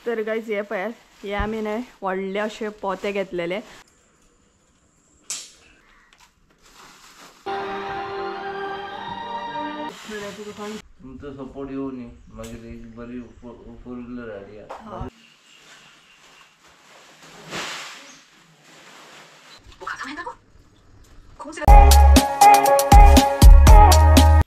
तर गायज हे पळयात, हे आमी न्हय व्हडले अशे पोते घेतलेले. तुमचो सपोर्ट येवनी मागीर एक बरी फोर व्हीलर हाडया.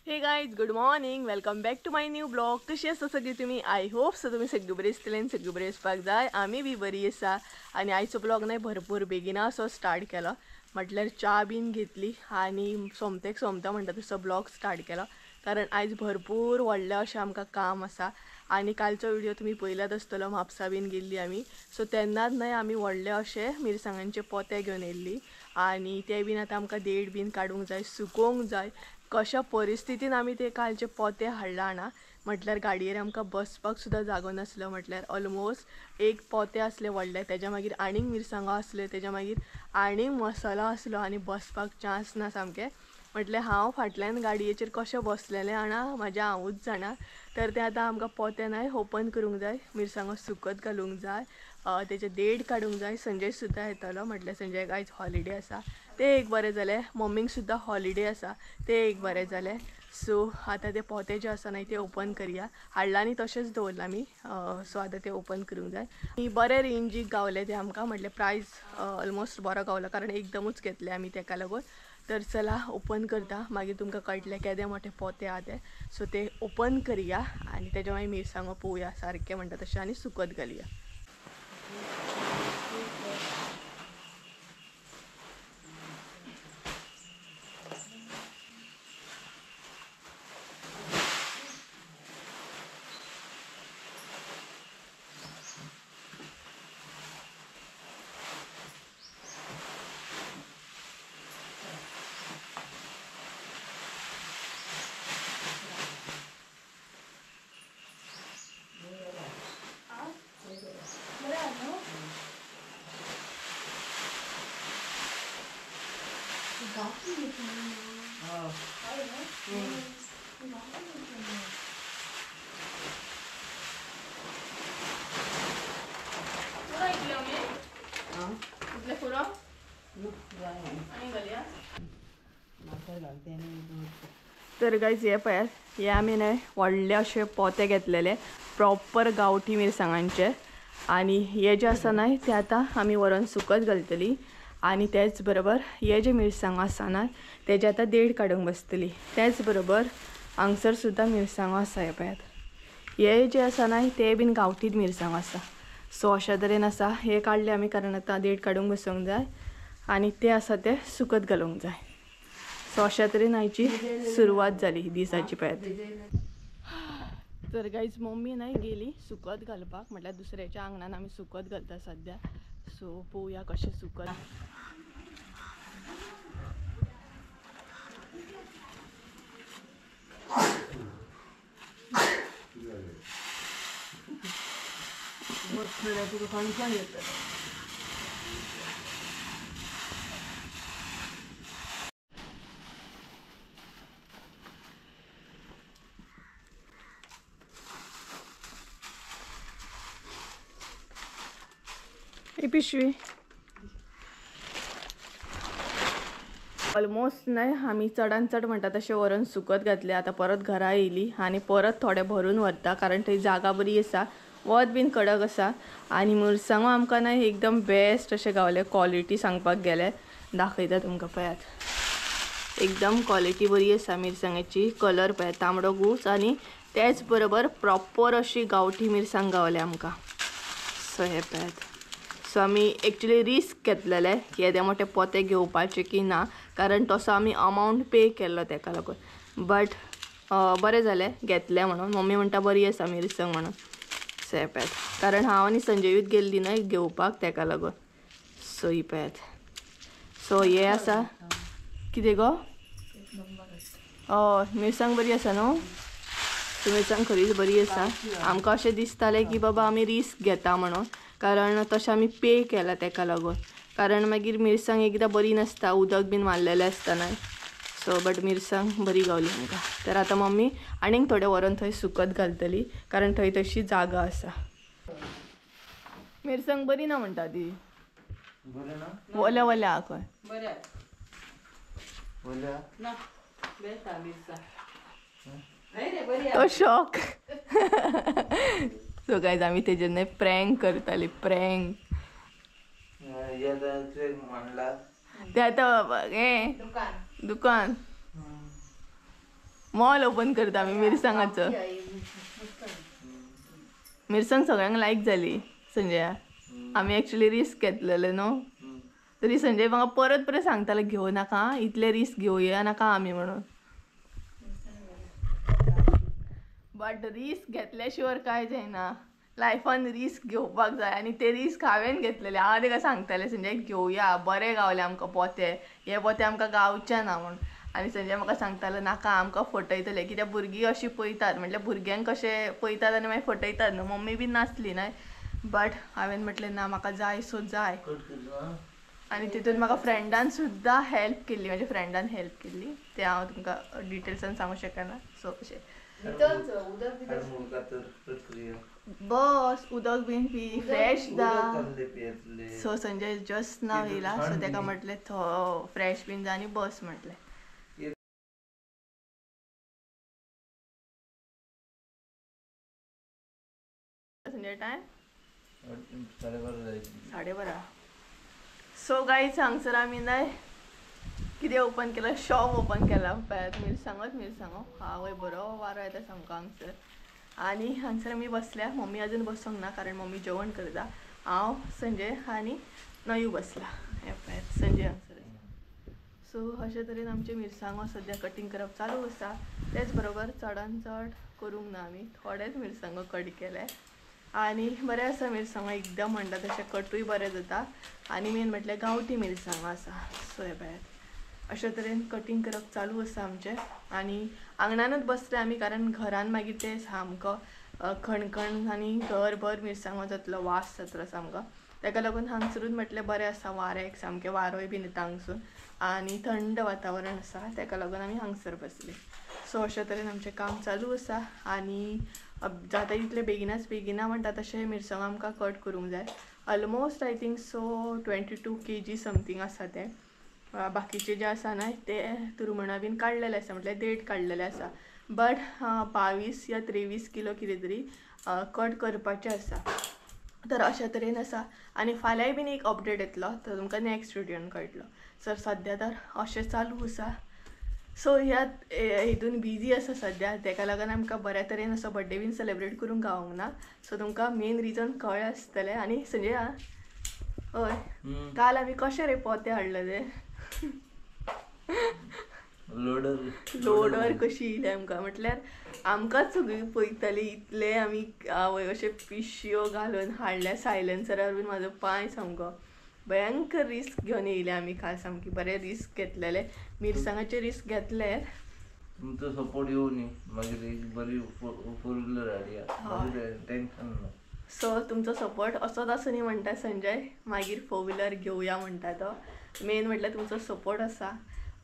Hey guys, good morning, welcome back to my new blog. कशी आसा सगळी तुमी? I hope so तुमी सगळी बरी आसतली आनी सगळी बरी आसपाक जाय. आमी बी बरी आसा. आनी आयचो ब्लॉग न्हय भरपूर बेगिना असो स्टार्ट केलो, म्हटल्यार च्या बीन घेतली आनी सोमतेक सोमता म्हणटा तसो ब्लॉग स्टार्ट केलो, कारण आयज भरपूर व्हडलें अशें आमकां काम आसा. आनी कालचो व्हिडिओ तुमी पळयलात आसतलो, म्हापसा बीन गेल्ली आमी. सो तेन्नाच न्हय आमी व्हडले अशे मिरसांगांचे पोते घेवन येयल्ली आनी ते बीन आतां आमकां देड बीन काडूंक जाय, सुकोवंक जाय. कशा परिस्थितीन आमी ते कालचे पोते हाडला ना, म्हटल्यार गाडयेर आमकां बसपाक सुद्दां जागो नासलो. म्हटल्यार ऑलमोस्ट एक पोते आसले व्हडले, तेज्या मागीर आनीक मिरसांगो आसल्यो, तेज्या मागीर आनीक मसालो आसलो आनी बसपाक चान्स ना सामकें. म्हटल्यार हांव फाटल्यान गाडयेचेर कशें बसलेलें जाणा, म्हाजें हांवूच जाणा. तर तें आतां आमकां पोते न्हय ओपन करूंक जाय, मिरसांगो सुकत घालूंक जाय, तेजे देड काडूंक जाय. संजय सुद्दां येतलो, म्हटल्यार संजय आयज हॉलिडे आसा, तें एक बरें जालें. मम्मीक सुद्दां हॉलिडे आसा, तें एक बरें जालें. सो आतां ते पोते जे आसा न्हय ते ओपन करया. हाडला आनी तशेंच दवरलां आमी. सो आतां ते ओपन करूंक जाय. आनी बरें रेंजीक गावले ते आमकां, म्हटल्यार प्रायस ऑलमोस्ट बरो गावलो, कारण एकदमूच घेतले आमी तेका लागून. तर चला ओपन करता, मागीर तुमकां कळटलें केदे मोठे पोते आहा ते. सो ते ओपन करया आनी तेज्या मागीर मिरसांगो पळोवया सारकें म्हणटा तशें आनी सुकत घालया. तर गायज हे पळयात, हे आमी न्हय व्हडले अशे पोते घेतलेले प्रॉपर गांवठी मिरसांगांचे. आनी हे जे आसा न्हय ते आतां आमी व्हरोन सुकत घालतली. आनी तेच बरोबर हे जे मिरसांगो आसा न्हय तेजे आतां देड काडूंक बसतली. तेच बरोबर हांगसर सुद्दां मिरसांगो आसा, हे पळयात, हे जे आसा न्हय ते बीन गांवठीच मिरसांगो आसा. सो अशा तरेन आसा, हे काडले आमी कारण आतां देड काडूंक बसूंक जाय आनी ते आसा ते सुकत घालूंक जाय. सो अशा तरेन आयची सुरवात जाली दिसाची पळयात. तर गायज मम्मी न्हय गेली सुकत घालपाक, म्हटल्यार दुसऱ्याच्या आंगणान आमी सुकत घालता सद्या. सो पळोवया कशें सुकत. पिशवी ऑलमोस्ट न्हय आमी चडान चड म्हणटा तशें व्हरून सुकत घातले. आतां परत घरा येयली आनी परत थोडे भरून व्हरता, कारण थंय जागा बरी आसा, वत बीन कडक आसा. आनी मिरसांगो आमकां न्हय एकदम बेस्ट अशें गावले, क्वॉलिटी सांगपाक गेले दाखयता तुमकां पळयात, एकदम क्वॉलिटी बरी आसा मिरसांगाची. कलर पळयात तांबडो गूस आनी तेच बरोबर प्रॉपर अशी गांवठी मिरसांग गावले आमकां. सो हे पळयात. सो आमी एक्चुली रिस्क घेतलेले की येदे मोठे पोते घेवपाचे की ना, कारण तसो आमी अमावंट पे केल्लो तेका लागून. बट बरें जालें घेतलें म्हणून. मम्मी म्हणटा बरी आसा मिरसांग म्हणून. सो हे पळयात, कारण हांव आनी संजयूच गेल्ली न्हय घेवपाक तेका लागून. सो ही पळयात. सो हे आसा कितें गो, हय मिरसांग बरी आसा न्हू, मिरसांग खरीच बरी आसा. आमकां अशें दिसतालें की बाबा आमी रिस्क घेता म्हणून, कारण तशें आमी पे केला तेका लागून. कारण मागीर मिरसांग एकदां बरी नासता, उदक बीन मारलेलें आसता न्हय. सो बट मिरसांग बरी गावली आमकां. तर आतां मम्मी आनीक थोडें व्हरोन थंय सुकत घालतली, कारण थंय तशी जागा आसा. मिरसांग बरी ना म्हणटा ती. बरें ना? वल्या वल्या आहा खंय. बरें वल्या ना बेस्ट आहा मिरसांग. हय रे बरी तो शॉक. सो गायज आमी तेजेर न्हय प्रँक करताली प्रँक. म्हणला ते आतां हें दुकान दुकान मॉल ओपन करता आमी मिरसांगाचो. मिरसांग सगळ्यांक लायक जाली संजया. आमी एक्चुली रिस्क घेतलेले न्हू तरी संजय म्हाका परत परत सांगताले घेवं नाका इतले रिस्क घेवया नाका आमी म्हणून. बट रिस्क घेतल्या शिवाय काय जायना. लायफान रिस्क घेवपाक जाय आनी ते रिस्क हांवें घेतलेले. हांव तेका सांगतालें संजय घेवया बरें गावले आमकां पोते हे पोते आमकां गावचे ना म्हणून. आनी संजय म्हाका सांगतालो नाका आमकां फटयतले कित्याक भुरगीं अशीं पळयतात म्हटल्यार भुरग्यांक कशें पळयतात आनी मागीर फटयतात न्हू. मम्मी बी नासली न्हय बट हांवें म्हटलें ना म्हाका जाय सो जाय. आनी तितून म्हाका फ्रेंडान सुद्दां हेल्प केल्ली. म्हाज्या फ्रेंडान हेल्प केल्ली तें हांव तुमकां डिटेल्सान सांगूं शकना. सो अशें बस उदक बीन पी फ्रेश जा. सो संजय जस्ट नाव येयला सो तेका म्हटलें फ्रेश बीन जा आनी बस म्हटलें. संजय टायम 12:30. सो गायज हांगसर आमी न्हय कितें ओपन केलां शॉप ओपन केलां पळयात मिरसांगोच मिरसांगो. हांव बरो वारो येता सामको हांगसर. आनी हांगसर आमी बसल्या. मम्मी अजून बसोंक ना कारण मम्मी जेवण करता. हांव संजय आनी नयू बसला. हें पळयात संजय हांगसर. सो अशे तरेन आमचे मिरसांगो सद्या कटींग करप चालू आसा. तेच बरोबर चडान चड करूंक ना आमी थोडेच मिरसांगो कट केले. आनी बरें आसा मिरसांगो एकदम म्हणटा तशें कटूय बरें जाता आनी मेन म्हटल्यार गांवठी मिरसांगो आसा. सो हें पळयात अशे तरेन कटींग करप चालू आसा आमचें. आनी आंगणानूच बसले आमी कारण घरान मागीर ते सामको खणखण आनी घरभर मिरसांगो जातलो वास जातलो सामको. ताका लागून हांगसरूच म्हटलें बरें आसा वाऱ्याक सामकें वारोय बीन येता हांगसून आनी थंड वातावरण आसा ताका लागून आमी हांगसर बसले. सो अशे तरेन आमचें काम चालू आसा. आनी जाता तितले बेगिनाच बेगिना म्हणटा तशें मिरसांगो आमकां कट करूंक जाय. Almost I think so 22 kg something आसा तें. बाकीचे जे आसा न्हय ते तुरमणां बीन काडलेले आसा म्हटल्यार देड काडलेले आसा. बट 22 या 23 किलो कितें तरी कट करपाचें आसा. तर अशा तरेन आसा. आनी फाल्यांय बीन एक अपडेट येतलो तो तुमकां नॅक्स्ट व्हिडियोन कळटलो. सर सद्या तर अशें चालू आसा. सो ह्या हितून बिजी आसा सद्या तेका लागून आमकां बऱ्या तरेन असो बड्डे बीन सेलेब्रेट करूंक गावोंक ना. सो तुमकां मेन रिजन कळ्ळें आसतलें. आनी संजय हय काल आमी कशें रे पोते हाडले ते लोडर कशी येयली आमकां म्हटल्यार आमकांच सगळीं पळयताली इतले आमी आवय अशे पिशयो घालून हाडल्या. सायलेन्सरार बीन म्हाजो पांय सामको भयंकर रिस्क घेवन येयले आमी काल. सामकी बरें रिस्क घेतलेले मिरसांगाचे रिस्क घेतले. तुमचो सपोर्ट येवनी मागीर एक बरी फोर व्हिलर हाडया मागीर टेन्शन ना. सो तुमचो सपोर्ट असोच आसूं म्हणटा संजय मागीर फोर व्हिलर घेवया म्हणटा तो. मेन म्हटल्यार तुमचो सपोर्ट आसा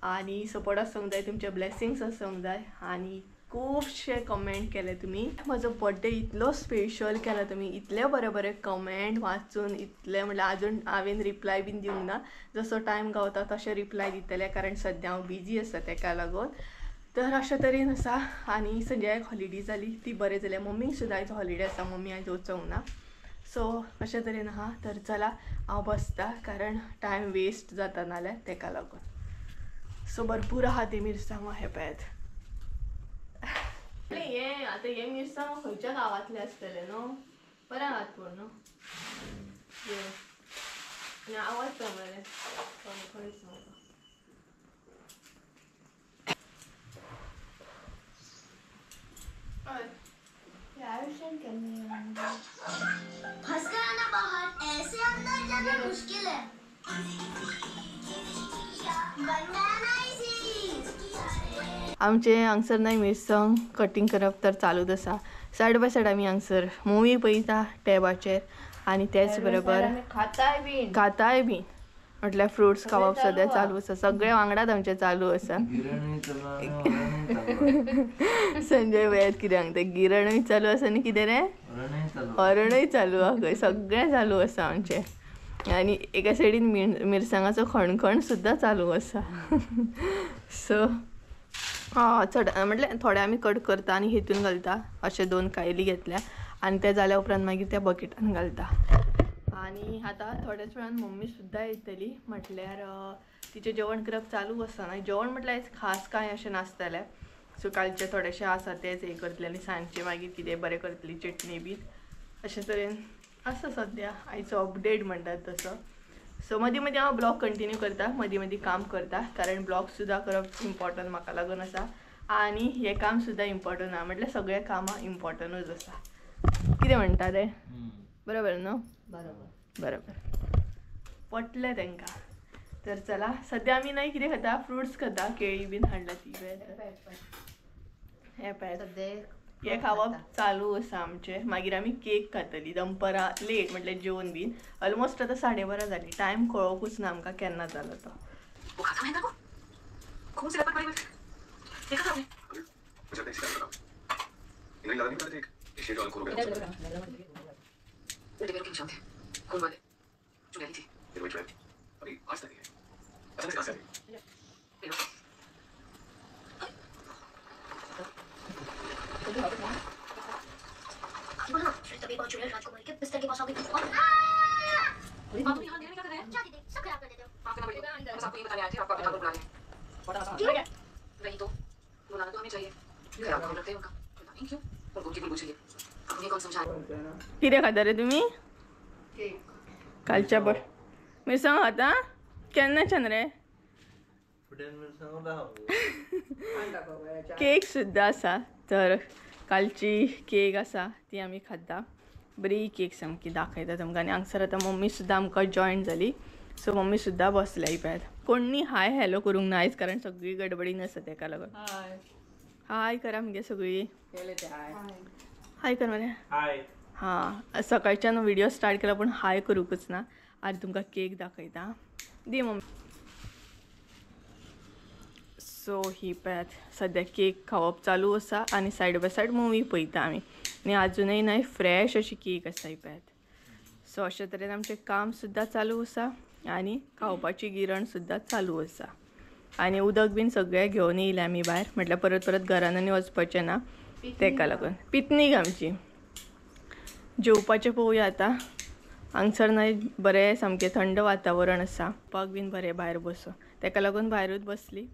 आनी सपोर्ट आसूंक जाय तुमचे ब्लेसिंग्स आसूंक जाय. आनी खुबशे कमेंट केले तुमी म्हजो बड्डे इतलो स्पेशल केला तुमी इतले बरे बरे कमेंट वाचून इतले म्हटल्यार अजून हांवें रिप्लाय बीन दिवंक ना. जसो टायम गावता तशें रिप्लाय दितलें कारण सद्या हांव बिजी आसा तेका लागून. तर अशे तरेन आसा. आनी संजयाक हॉलिडे जाली ती बरें जालें. मम्मीक सुद्दां आयज हॉलिडे आसा मम्मी आयज वचोंक ना. सो अशे तरेन आहा. तर चला हांव बसता कारण टायम वेस्ट जाता नाल्यार तेका लागून. सो भरपूर आहा ती मिरसांगो हे पळयात. हे आतां हे मिरसांगो खंयच्या गांवांतले आसतले न्हू बरें आहात पूण न्हू आनी आवाज मरे खंयच सामको. फंस गया ना बाहर ऐसे अंदर जाना मुश्किल है. बन गया ना इसी. आमचे हांगसर न्हय मिरसांग कटींग करप तर चालूच आसा. सायड बाय सायड आमी हांगसर मुवी पळयता टॅबाचेर आनी तेच बरोबर खाताय बीन खाताय बीन. म्हटल्यार फ्रुट्स खावप सद्या चालू आसा, सगळे वांगडाच आमचें चालू आसा. संजय भैयात कितें सांगता, गिरणूय चालू आसा आनी कितें रे हरणूय चालू आहा खंय, सगळें चालू आसा आमचें. आनी एका सायडीन मिरसांगाचो खणखण सुद्दां चालू आसा. सो चड म्हटल्यार थोडे आमी कट करता आनी हेतून घालता, अशे 2 कायली घेतल्या आनी ते जाल्या उपरांत मागीर त्या बकेटान घालता. आनी आतां थोड्याच वेळान मम्मी सुद्दां येतली, म्हटल्यार तिचें जेवण करप चालू आसतना, जेवण म्हटल्यार खास कांय अशें नासतलें. सो कालचें थोडेशें आसा तेंच हें करतलें आनी सांजचें मागीर कितें बरें करतली चटणी बीन, अशें तरेन आसा सद्या आयचो अपडेट म्हणटात तसो. सो मदीं मदीं हांव ब्लॉग कंटिन्यू करता, मदीं मदीं काम करता, कारण ब्लॉग सुद्दां करप इम्पॉर्टंट म्हाका लागून आसा आनी हें काम सुद्दां इम्पॉर्टंट आहा, म्हटल्यार सगळें कामां इम्पॉर्टंटूच आसा. कितें म्हणटा रे, बरोबर न्हू? बरोबर बरोबर पटलें तांकां. तर चला सद्या आमी नाही कितें खाता, फ्रुट्स खाता, केळी बीन हाडला ती हे पळय हे खावप चालू आसा आमचें. मागीर आमी केक खातली दनपरां लेट, म्हटल्यार जेवन बीन ऑलमोस्ट आतां 12:30 जाली, टायम कळोवकूच ना आमकां केन्ना जालो तो. बिस्तर के पास आ गई। सब खराब कर देते हो। बस आपको ये बताने आए थे, आपको अपने ठाकुर बुला रहे हैं। नहीं तो बुलाना तो हमें चाहिए, खराब काम रखते हैं उनका, पता नहीं क्यों उनको उनकी बुलबुल चाहिए। अब उन्हें कौन समझाए। कितें खाता रे तुमी? कालच्या बर मिरसांग खाता केन्नाच्यान रे? केक सुद्दां आसा, तर कालची केक आसा ती आमी खाता, बरी केक सामकी दाखयता तुमकां. आनी हांगसर आतां मम्मी सुद्दां आमकां जॉयन जाली, सो मम्मी सुद्दां बसल्या ही पळयात. कोणी हाय हॅलो करूंक ना आयज, कारण सगळी गडबडीन आसा तेका लागून. हाय करा मगे सगळी, हाय कर मरे. हां सकाळच्यान व्हिडिओ स्टार्ट केला पूण हाय करूंकच ना. आनी तुमकां केक दाखयता, दी मम्मी. सो ही पळयात सद्या केक खावप चालू आसा आनी सायड बाय सायड मुवी पळयता आमी. आनी आजुनूय न्हय फ्रेश अशी केक आसा ही पळयात. सो अशे तरेन आमचें काम सुद्दां चालू आसा आनी खावपाची गिरण सुद्दां चालू आसा. आनी उदक बीन सगळें घेवन येयलें आमी भायर, म्हटल्यार परत परत घरान आनी वचपाचें ना तेका लागून. पिकनीक आमची. जेवपाचें पळोवया आतां. हांगसर न्हय बरें सामकें थंड वातावरण आसा, पाक बीन बरें भायर बसून, तेका लागून भायरूच बसली.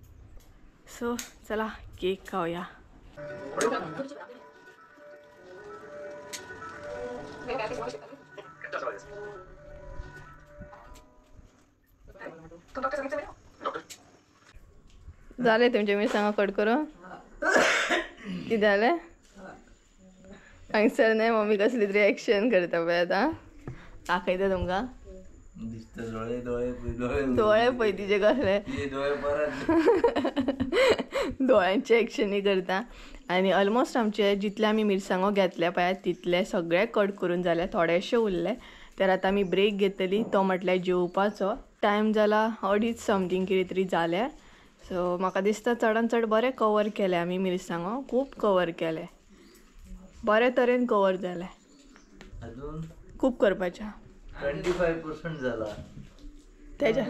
सो चला केक खावया. जालें तुमचें मिरसांगा कट करून? कितें जालें? हांगसर न्हय मम्मी कसली तरी एक्शन करता पळय आतां, दाखयता तुमकां. दोळे पळय तिचे कसले, दोळ्यांचे एक्शनूय करता. आनी ऑलमोस्ट आमचे जितले आमी मिरसांगो घेतले पळय तितले सगळे कट करून जाले, थोडेशे उरले. तर आतां आमी ब्रेक घेतली, तो म्हटल्यार जेवपाचो टायम जाला 2:30 समथींग कितें तरी जालें. सो म्हाका दिसता चडान चड बरें कवर केलें आमी मिरसांगो, खूब कवर केलें, बरे तरेन कवर जालें. खूब करपाचें 25% जाला तेज्या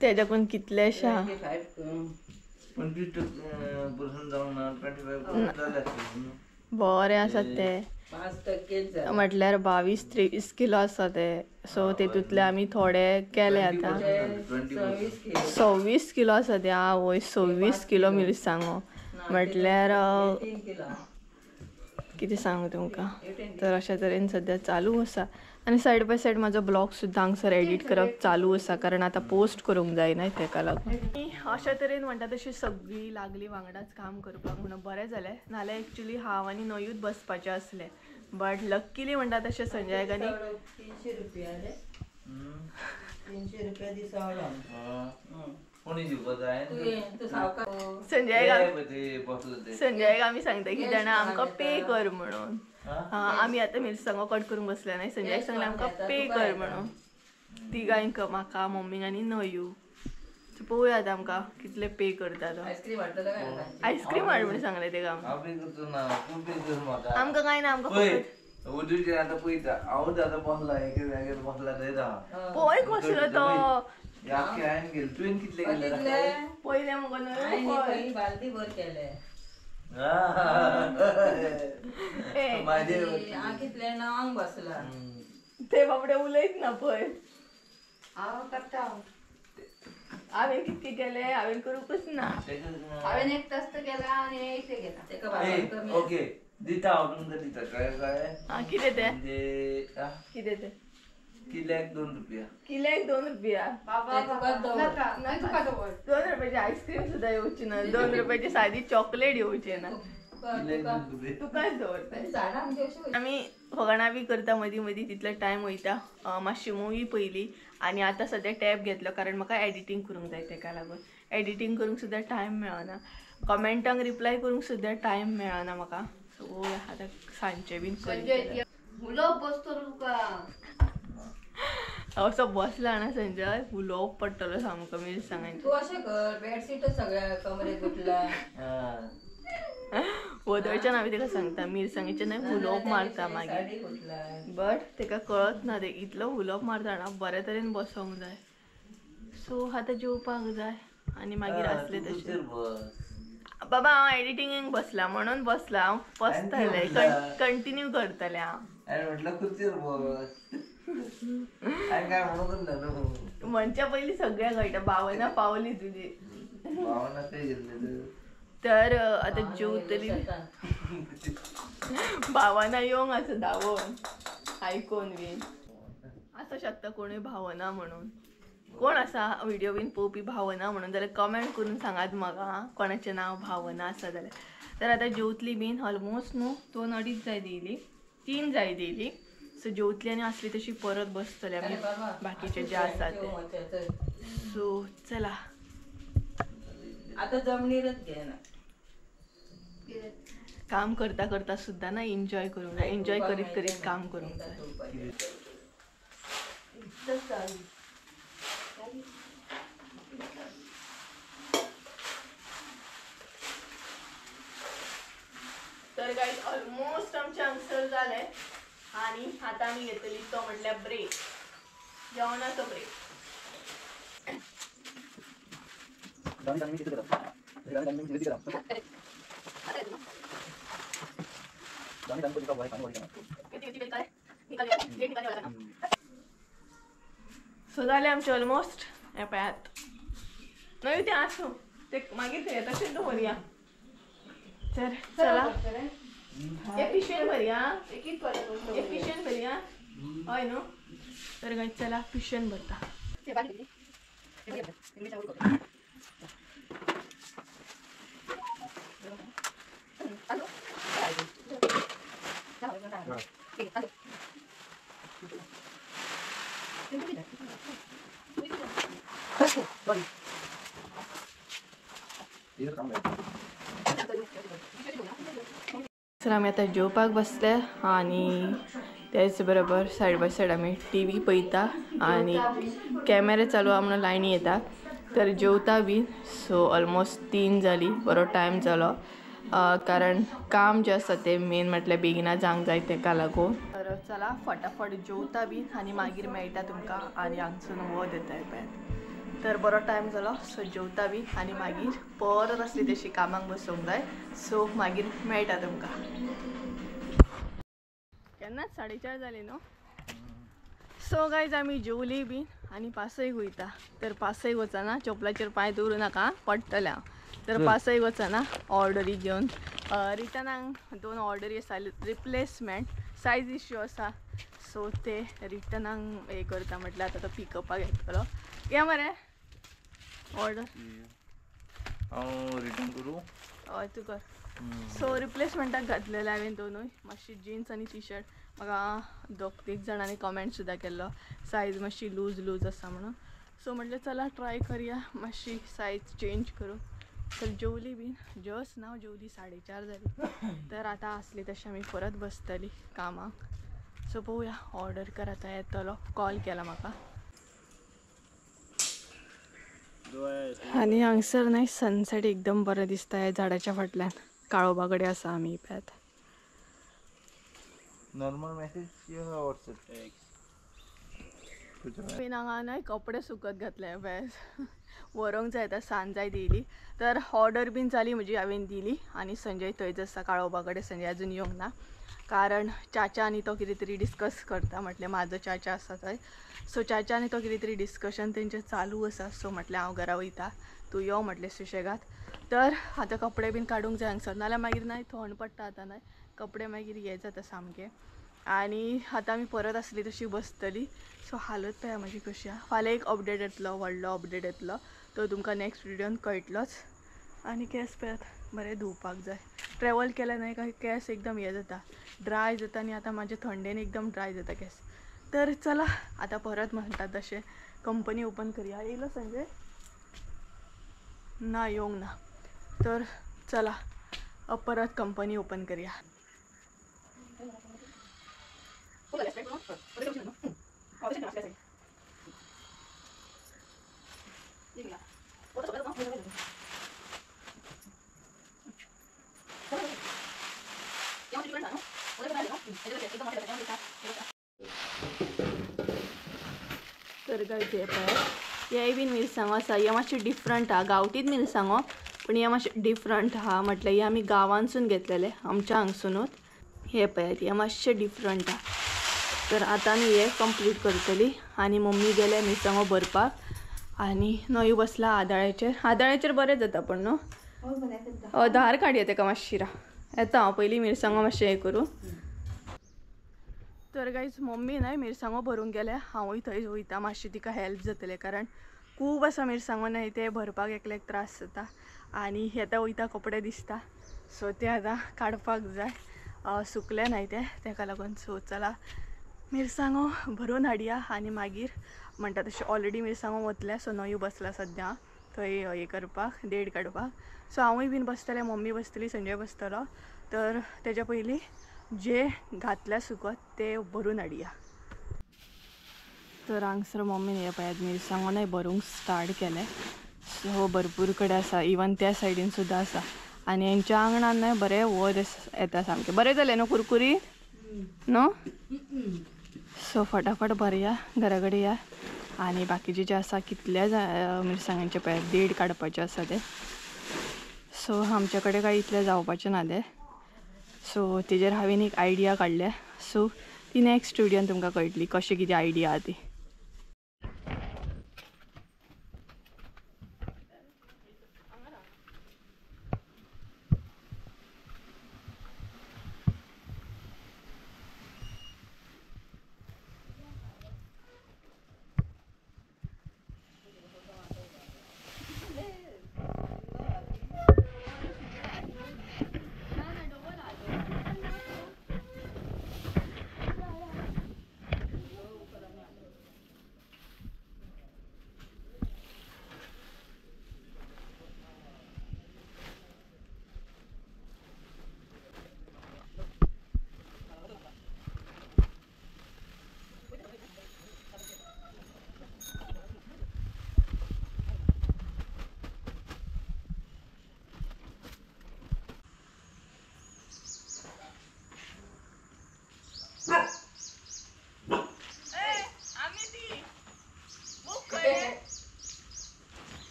तेज्याकून कितलेशे 25% जावंक ना, 25% जालें. बरें आसा ते, म्हटल्यार 22-23 किलो आसा ते. सो तेतूंतले आमी थोडे केले आतां. 26 किलो आसा ते. आवय 26 किलो मिरसांगो म्हटल्यार कितें सांगू तुमकां. तर अशा तरेन सद्या चालू आसा. आनी सायड बाय सायड म्हाजो ब्लॉग सुद्दां हांगसर एडिट करप चालू आसा, कारण आतां पोस्ट करूंक जाय न्हय तेका लागून. अशा तरेन म्हणटा तशी सगळीं लागली वांगडाच काम करपाक म्हणून बरें जालें. नाल्यार एक्चुली हांव आनी न्हयूच बसपाचें आसलें, बट लक्कीली म्हणटा तशें संजय आनी 300 रुपया रे, 300 रुपया दिसावडो. संजय आमी सांगता की जाणा आमकां पे कर म्हणून. आमी आतां मिरसांगो कट करूंक बसले न्हय, संजयाक सांगलें आमकां पे कर म्हणून. तिगांक म्हाका मम्मीक आनी नयू. सो पळोवया आतां आमकां कितले पे करता तो. आयस्क्रीम हाडटलो काय आयस्क्रीम हाड म्हणून सांगलें तेका. हांव पे करचो ना, तूं पे कर म्हाका. आमकां कांय ना, आमकां पळय उदूचेर आतां पळयता हांवूच आतां बसला एके जाग्यार बसला थंय राव. पळय कसलो तो आख्खे हांवें गेले. तुवें कितले गेले? पयले मुगो न्हय बालदी भर केले. कितले णवांक बसला ते बाबडे उलयत ना पळय. हांव करता. हांवें कितके केले? हांवें करूंकच ना. हांवें एक तास केला आनी एक ते केला. ओके दिता हांव तुमकां दिता. कळ्ळें कळ्ळें? कितें तें? म्हणजे कितें तें? किल्याक 2 रुपया. किल्याक 2 रुपया? 2 रुपयाची आयस्क्रीम सुद्दां येवची ना, 2 रुपयाची सादी चॉकलेट येवची ना. तुकाच दवरता. आमी फकाणां बी करता मदीं मदीं, तितलो टायम वयता. मातशी मुवी पयली आनी आतां सद्या टॅब घेतलो कारण म्हाका एडिटींग करूंक जाय. तेका लागून एडिटींग करूंक सुद्दां टायम मेळना, कमेंटांक रिप्लाय करूंक सुद्दां टायम मेळना म्हाका. सो आतां सांजचें बीन असो बसला ना संजय, उलोवप पडटलो सामको मिरसांगांचें. तूं अशें कर, बेडशीटच सगळ्या कमरेक गुटला. वदळच्यान हांवें तेका सांगता मिरसांगेचें न्हय उलोवप मारता मागीर, बट तेका कळत ना. ते इतलो उलोवप मारता ना, बरे तरेन बसोंक जाय. सो आतां जेवपाक जाय आनी मागीर आसले तशें. बाबा हांव एडिटिंगेक बसला म्हणून बसला हांव, बसतलें कंटिन्यू करतलें हांव. म्हणच्या पयलीं सगळें कळटा. भावना पावली तुजी. तर आतां जेवतली. भावना येवंक आसा धांवून आयकोन बीन आसूं शकता कोणूय भावना म्हणून. कोण आसा व्हिडिओ बीन पळोवपी भावना म्हणून जाल्यार कमेंट करून सांगात म्हाका कोणाचें नांव भावना आसा जाल्यार. तर आतां जेवतली बीन ऑलमोस्ट न्हू 2 अडीच जाय दिली, 3 जाय दिली. सो जेवतली आनी आसली तशी परत बसतले आमी बाकीचे जे आसा ते. सो चला आतां जमनीरच घेना. काम करता करता सुद्दां ना एन्जॉय करूंक जाय. एन्जॉय करीत करीत काम करूंक जाय. तर गायज ऑलमोस्ट आमचें हांगसर जालें आनी आतां आमी घेतली तो म्हटल्यार ब्रेक, जेवणाचो ब्रेक. सो जालें आमचें ऑलमोस्ट. हें पळयात न्हय तें आसूं तें मागीर थंय तशेंच दवरया. तर चला एक पिशवेन भरया, एक पिशवेन भरया. हय न्हू? तर गायज चला पिशवेन भरता. तर आमी आतां जेवपाक बसले आनी तेच बरोबर सायड बाय सायड आमी टी व्ही पळयता आनी कॅमेरा चालू आहा म्हणून लायनी येता. तर जेवता बी. सो ऑलमोस्ट 3 जाली, बरो टायम जालो कारण काम जें आसा तें मेन म्हटल्यार बेगिना जावंक जाय तेका लागून. तर चला फटाफट जेवता बी आनी मागीर मेळटा तुमकां आनी हांगसून वत येता पळयात. तर बरो टायम जालो. सो जेवता बी आनी मागीर परत आसली तशी कामाक बसूंक जाय. सो मागीर मेळटा तुमकां. केन्नाच 4:30 जाली न्हू. सो गायज आमी जेवली बी आनी पासयेक वयता. तर पासयेक वचना, चपलाचेर पांय दवरूं नाका पडटलें हांव. तर पासयेक वचना ऑर्डरी घेवन रिटर्नाक 2 ऑर्डरी आसा, रिप्लेसमेंट सायज इश्यू आसा. सो ते रिटर्नाक हें करता म्हटल्यार आतां तो पिकअपाक येतलो. या मरे ऑर्डर हांव रिटर्न करूं? हय तूं कर. सो रिप्लेसमेंटाक घातलेले हांवें दोनूय, मातशी जिन्स आनी टी शर्ट. म्हाका 2-3 जाणांनी कमेंट सुद्दां केल्लो सायज मातशी लूज लूज आसा म्हणून. सो म्हटलें चला ट्राय करया मातशी सायज चेंज करून. तर जेवली बीन जस्ट नाव जेवली, 4:30 जाली. तर आतां आसली तशें आमी परत बसतली कामाक. सो पळोवया ऑर्डर कर आतां येतलो, कॉल केला म्हाका. आनी हांगसर न्हय सनसेट एकदम बरें दिसता ह्या झाडाच्या फाटल्यान. काळोबा कडेन आसा आमी पळयात. नॉर्मल मेसेज किंवा व्हॉट्सअप बीन हांगा न्हय कपडे सुकत घातले पळय, व्हरूंक जाय आतां सांज जायत येयली. तर ऑर्डर बीन जाली म्हजी, हांवें दिली. आनी संजय थंयच आसा काळोबा कडेन. संजय अजून येवंक ना कारण चाचा आनी तो कितें तरी डिस्कस करता. म्हटलें म्हाजो चाचा आसा थंय, सो चाचा आनी तो कितें तरी डिस्कशन तेंचें चालू आसा. सो म्हटलें हांव घरा वयता, तूं यो म्हटलें सुशेगाद. तर आतां कपडे बीन काडूंक जाय हांगसर, नाल्यार मागीर न्हय थंड पडटा आतां न्हय कपडे मागीर हे जाता सामके. आनी आतां आमी परत आसली तशी बसतली. सो हालत पळया म्हजी कशी आहा. फाल्यां एक अपडेट येतलो, व्हडलो अपडेट येतलो, तो तुमकां नेक्स्ट व्हिडियोन कळटलोच. आनी केंस पळयात बरें धुवपाक जाय. ट्रॅवल केलें न्हय काय केंस एकदम हे जाता, ड्राय जाता. आनी आतां म्हाजे थंडेन एकदम ड्राय जाता केंस. तर चला आतां परत म्हणटा तशें कंपनी ओपन करया. येयलो संजय? ना येवंक ना. तर चला परत कंपनी ओपन करया. तर गायज हे पळय हेय बीन मिरसांगो आसा. हे मातशें डिफरंट आहा, गांवठीच मिरसांगो पूण हे मातशें डिफरंट आहा. म्हटल्यार हे आमी गांवांतसून घेतलेले, आमच्या हांगसुनूच. हे पळयात हे मातशें डिफरंट आहा. तर आतां आमी हे कंप्लीट करतली. आनी मम्मी गेले मिरसांगो भरपाक आनी न्हंय बसला आदाळ्याचेर. आदाळ्याचेर बरें जाता पण न्हू. धार काडया तेका मातशी रा येता हांव पयलीं मिरसांगो मातशें हें करूं. तर गायज मम्मी न्हय मिरसांगो भरूंक गेल्या, हांवूय थंय वयता मातशें तिका हेल्प जातलें कारण खूब आसा मिरसांगो न्हय ते भरपाक एकल्याक त्रास जाता. आनी येता वयता कपडे दिसता, सो ते आतां काडपाक जाय, सुकले न्हय ते तेका लागून. सो चला मिरसांगो भरून हाडया आनी मागीर म्हणटा तशें ऑलरेडी मिरसांगो वतले. सो न्हंय बसला सद्या थंय हें करपाक, देड काडपाक. सो हांवूय बीन बसतलें, मम्मी बसतली, संजय बसतलो. तर तेज्या पयलीं जे घातल्या सुकत ते भरून हाडया. तर हांगसर मम्मीन हे पळयात मिरसांगो न्हय भरूंक स्टार्ट केलें. सो भरपूर कडेन आसा, इवन त्या सायडीन सुद्दां आसा. आनी हेंच्या आंगणान न्हय बरें वत येता सामकें. बरें जालें न्हू कुरकुरीत न्हू. सो फटाफट भरया, घरा कडेन या. आनी बाकीचे जे आसा कितल्या मिरसांगांचे पळयात देड काडपाचे आसा ते. सो आमचे कडेन कांय इतलें जावपाचें ना तें. सो तेजेर हांवें एक आयडिया काडल्या, सो ती नेक्स्ट व्हिडियोन तुमकां कळटली कशें कितें आयडिया आहा ती.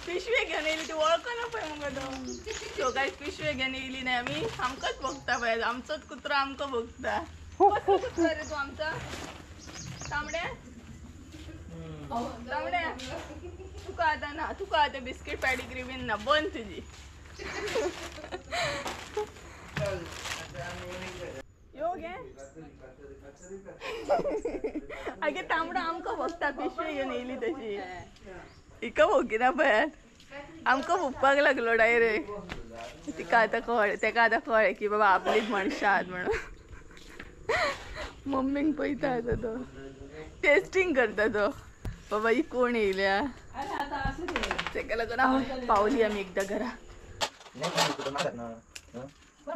पिशवे घेवन येयली ती वळखना पळय मुगो तो. सो गायज पिशवे घेवन येयली न्हय आमी, आमकांच भोगता पळय, आमचोच कुत्रो आमकां भोगता. कसलो कुत्रो रे तूं आमचो? तांबड्या तांबड्या तुका आतां ना, तुका आतां बिस्कीट पॅडिग्री बीन ना, बंद तुजी. यो गे आगे तांबडो आमकां भोगता, पिशवे घेवन येयली तशी. हिका भोगिना पळयात, आमकां भोगपाक लागलो डायरेक्ट. तिका आतां कळ्ळें, तेका आतां कळ्ळें की बाबा आपलीच मनशां आहात म्हणून. मम्मीक पळयता आतां तो, टेस्टींग करता तो, बाबा ही कोण येयल्या. तेका लागून हांव पावली आमी एकदां घरा. सो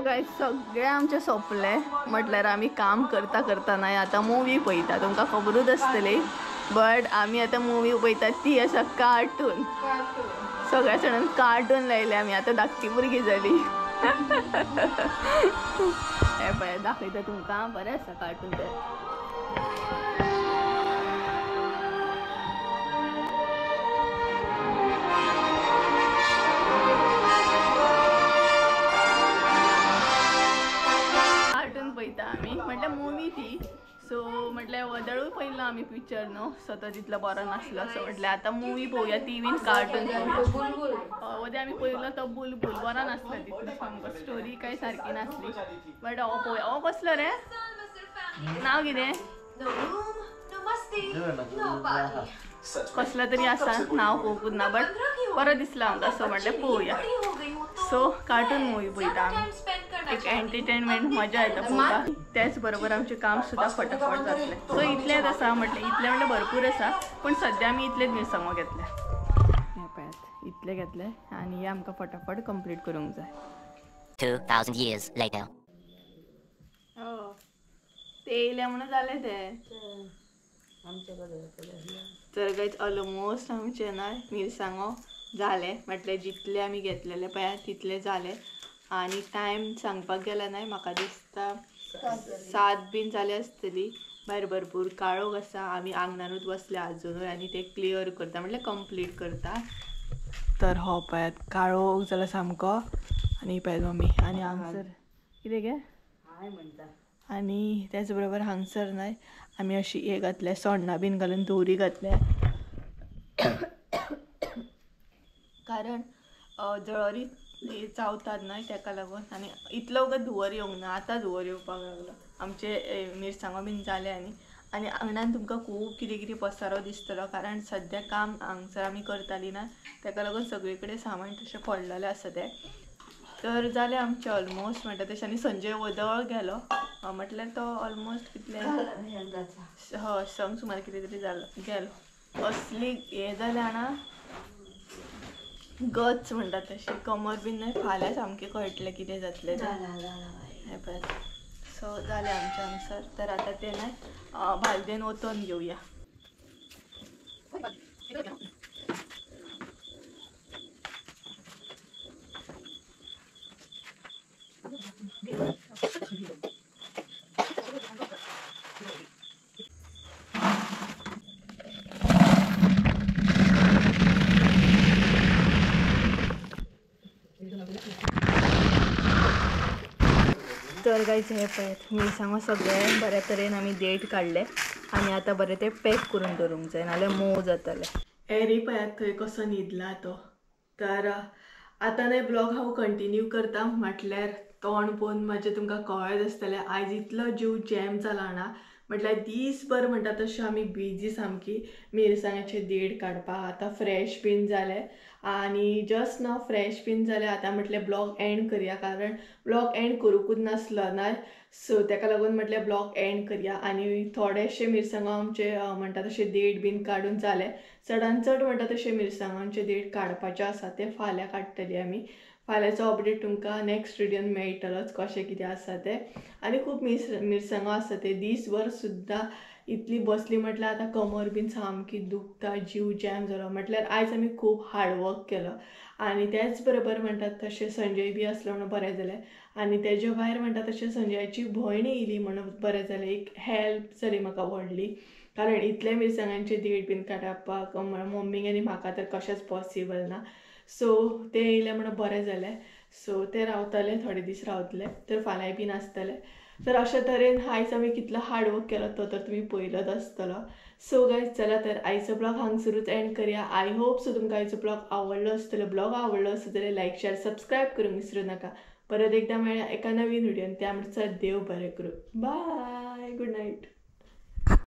गायज सगळें आमचें सोंपलें. म्हटल्यार आमी काम करता करता नाय आतां मुवी पळयता. तुमकां खबरूच आसतली बट आमी आतां मुवी पळयता ती आसा कार्टून. सगळ्या जाणांक कार्टून लायले आमी. आतां धाकटी भुरगीं जाली. हें पळय दाखयता तुमकां, बरें आसा कार्टून तें. कार्टून पळयता आमी म्हटल्यार मुवी ती. सो म्हटल्यार वदळूय पळयलो आमी पिक्चर न्हू, सो तो तितलो बरो नासलो. सो म्हटल्यार आतां मुवी पळोवया, टिवीन कार्टून पळोवया. वद्या आमी पळयलो तो बुलबुल, बरो नासलो तितलो सामको, स्टोरी काय सारकी नासली. बट हो पळोवया. हो कसलो रे, नांव कितें कसलो तरी आसा, नांव पळोवंकूच ना बट बरो दिसलो आमकां. सो म्हटल्यार पळोवया. सो कार्टून मुवी पळयता आमी, एक एंटरटेनमेंट मजा येता पळोवपाक. तेच बरोबर आमचें काम सुद्दां फटाफट जातलें. सो इतलेंच आसा म्हटलें, इतलें म्हटल्यार भरपूर आसा पूण सद्या आमी इतलेच मिरसांगो घेतले. हें पळयात इतले घेतले आनी हे आमकां फटाफट कंप्लीट करूंक जाय. 2000 years later. ते येयले म्हणून जालें तें. तर गायज ऑलमोस्ट आमचें ना मिरसांगो जालें. म्हटल्यार जितले आमी घेतलेले पळय तितले जाले. आनी टायम सांगपाक गेला न्हय, म्हाका दिसता 7 बीन जाले आसतली. भायर भरपूर काळोख आसा, आमी आंगणानूच बसले आजुनूय आनी ते क्लियर करता म्हटल्यार कंप्लीट करता. तर हो पळयात काळोख जाला सामको. आनी पळयात मम्मी आनी हांगसर कितें गे, आनी त्याच बरोबर हांगसर न्हय आमी अशी हें घातल्या, सोण्णां बीन घालून दोरी घातल्या कारण जळारी चावतात न्हय तेका लागून. आनी इतलो वगत धुंवर येवंक ना, आतां धुंवर येवपाक लागलो. आमचे मिरसांगो बीन जाले. आनी आनी आंगणान तुमकां खूब कितें कितें पसारो दिसतलो कारण सद्या काम हांगसर आमी करताली ना तेका लागून सगळे कडेन सामान तशें पडलेलें आसा तें. तर जालें आमचें ऑलमोस्ट म्हणटा तशें. आनी संजय वदळ गेलो म्हटल्यार तो ऑलमोस्ट कितले हय संग सुमार कितें तरी जालो गेलो. असली हें जालें जाणा, गच म्हणटा तशें, कमर बीन न्हय फाल्यां सामकें कळटलें कितें जातलें तें. हें पळय सो जालें आमचें हांगसर. तर आतां तें न्हय बालदेन वतोन घेवया. तर गायज हे पळयात मिरसांगो सगळें बऱ्या तरेन आमी देठ काडले आनी आतां बरें तें पॅक करून दवरूंक जाय नाल्यार मोव जातलें. एरी पळयात थंय कसो न्हिदला तो. तर आतां न्हय ब्लॉग हांव कंटिन्यू करता. म्हटल्यार तोंड पळोवन म्हाजें तुमकां कळत आसतलें आयज इतलो जीव जॅम जाला ना, म्हटल्यार दीसभर म्हणटा तशें आमी बिजी सामकी मिरसांगाचे देड काडपाक. आतां फ्रेश बीन जालें आनी जस्ट नाव फ्रेश बीन जालें. आतां म्हटलें ब्लॉग एंड करया कारण ब्लॉग एंड करूंकूच नासलो ना. सो तेका लागून म्हटलें ब्लॉग एंड करया. आनी थोडेशे मिरसांगो आमचे म्हणटा तशें देड बीन काडून जाले. चडान चड म्हणटा तशें मिरसांगांचे देड काडपाचे आसा ते फाल्यां काडटली आमी. फाल्यांचो अपडेट तुमकां नेक्स्ट व्हिडियोन मेळटलोच कशें कितें आसा तें. आनी खूब मिरसांगो आसा ते दीसभर सुद्दां इतली बसली म्हटल्यार आतां कमर बीन सामकी दुखता, जीव जॅम जालो. म्हटल्यार आयज आमी खूब हार्डवर्क केलो. आनी तेच बरोबर म्हणटात तशें संजय बी आसलो म्हणून बरें जालें. आनी तेजे भायर म्हणटा तशें संजयाची भयण येयली म्हणून बरें जालें, एक हेल्प जाली म्हाका व्हडली. कारण इतले मिरसांगांचे देड बीन काडपाक मम्मीक आनी म्हाका तर कशेंच पॉसिबल ना. सो ते येयले म्हणून बरें जालें. सो ते रावतले थोडे दीस रावतले, तर फाल्यांय बीन आसतले. तर अशे तरेन आयज आमी कितलो हार्डवर्क केलो तो तर तुमी पळयलोच आसतलो. सो गायज चला तर आयचो ब्लॉग हांगसरूच एंड करया. I hope so तुमकां आयचो ब्लॉग आवडलो आसतलो. ब्लॉग आवडलो आसत जाल्यार लायक शेअर सबस्क्रायब करूंक विसरूं नाका. परत एकदा मेळया एका नवीन व्हिडियोन. त्या म्हणसर देव बरें करूं. Bye, good night.